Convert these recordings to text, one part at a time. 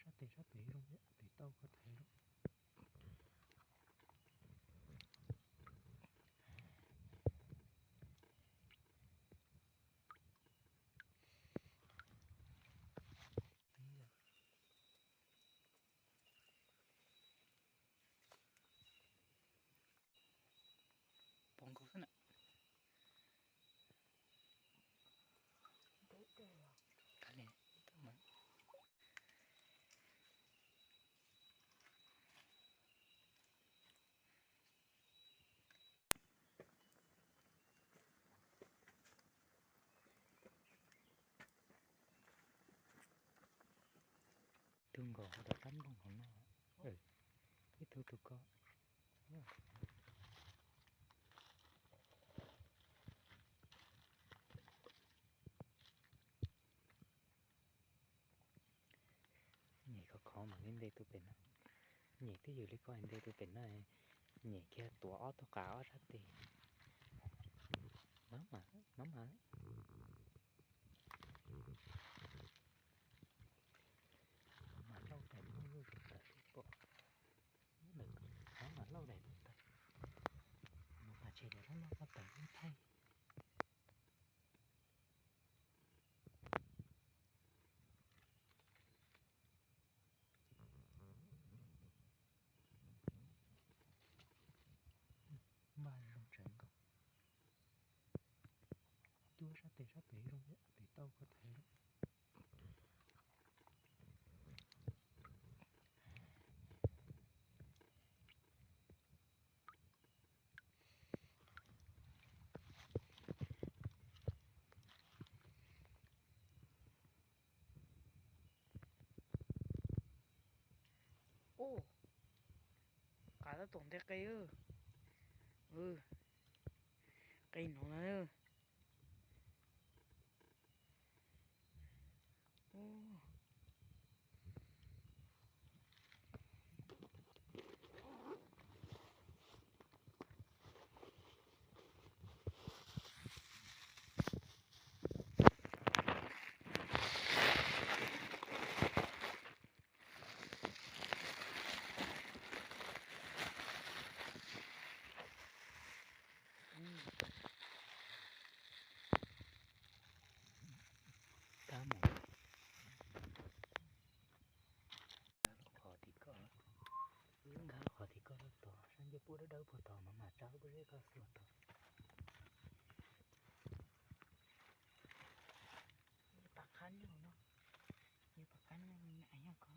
Sab tes sab pem zoo, pem tau koj tais zoo. Pom nkaus xwb na. Tug nkaus hauv rov qab nplooj hauv no. Ib tug tug ko. Nyem khov khov mam li nte tus pem no. Nyem twj ywm li ko nte tus pem no, nyem kiag tuav ob tug qab ob sab tes. No mas, no mas, no mas lauj daim no yuj zus tawm li pom. No mas lauj daim no tawm. Mus pas tshem daim loj loj ko tawm yeej thaij. Npaj zoo tsawv nkaus. Cuab sab tes sab pem zoo, pem tau koj tais zoo. Ub, qav tab tom nte qe. Qe no na. Tab mus. Nkag lub qhov tim koj, nkag lub qhov tim koj rau tod, sab ncauj pub dawb dawb puag tod mas mam tsa lub pob zeb koj xuas tod. Pab qab nyuj no, yog pab qab nyuj na yog ko.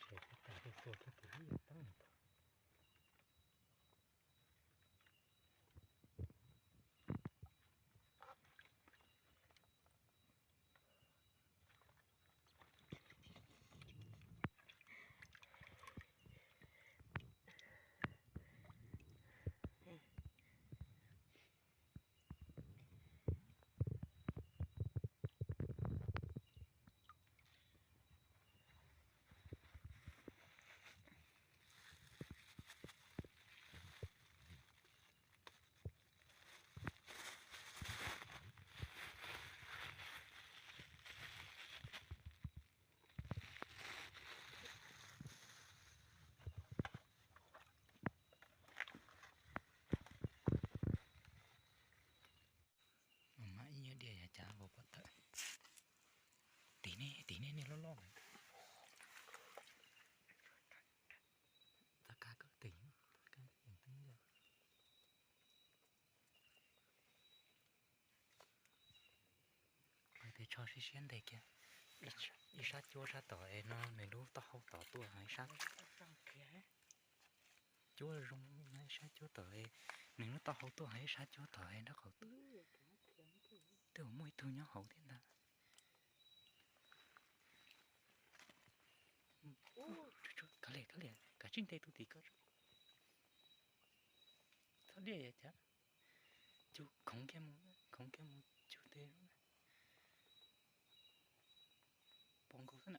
Tseem tas li xuas kiag tus lub yam teeb no tod. Mas ib nyuag diaj yog cas nkaus pob tawm. Tim nej, tim nej niag loj loj lawm. Txoj kab koj tim, kab tim teeb yog. Tes tsho siab siab ntes kiag. Ib sab cuab sab tom es no nws lub taub hau tod tuaj ib sab. Cuab zoo, ib sab cuab tom, nws lub taub hau tuaj ib sab cuab tom nraub qaum. Twb muaj ib tug nyob hauv thiab ntag. Kav liam, kav liam, kav tsij ntes tus tim ko. Txhob liaj cas, cug khoov kiag mus, khoov kiag mus cug tes. Sab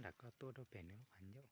nram koj tuaj rau pem nws lub qhov ncauj.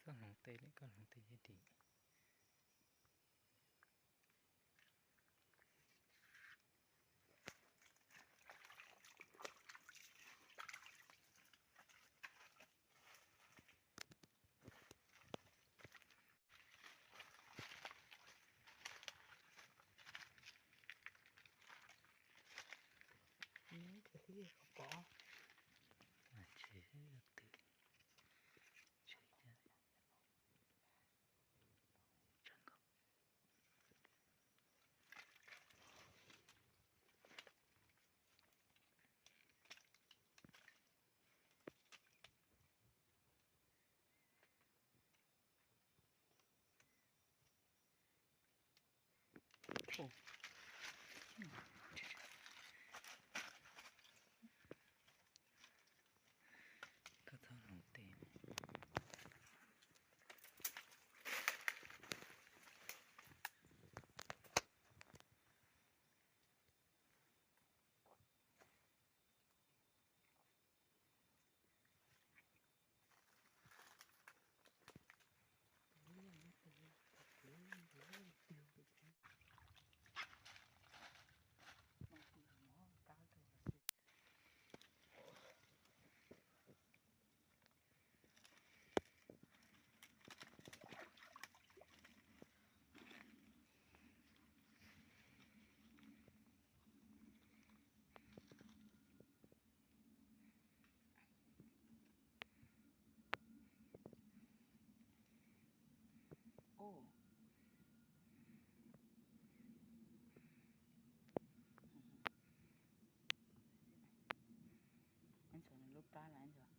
Txhob hloov tej li, koj hloov tej ces dim. Pov, mas tsis twg, tsis, tseem nkaus. Koj txhob hloov tes. Oj, ntxhov nws lub plab lawm ntxhov.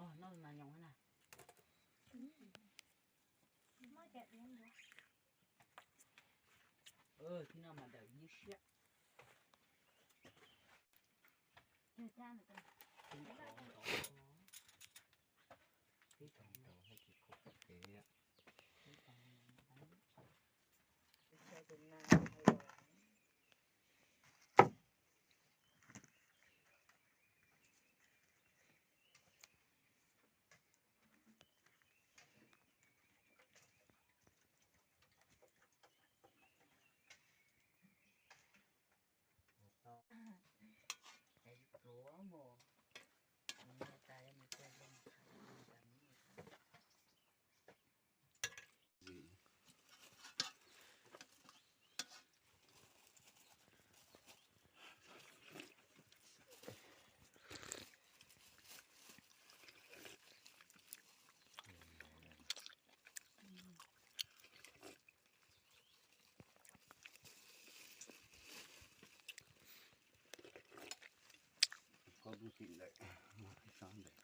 Oj, noj mas nyoos na. Thib no mas dawm ib siab. Tim ntawd, ib sab ntawd.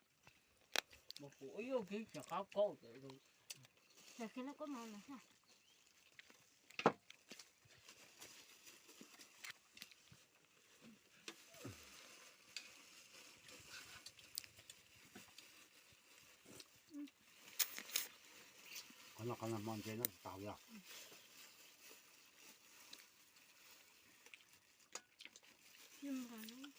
Mus kuv ib yug kib tsis qab kaum tawm tus. Tag kis no koj mus no. Qhov no qhov no hmo ntses no tsis tau yog. Ua luv.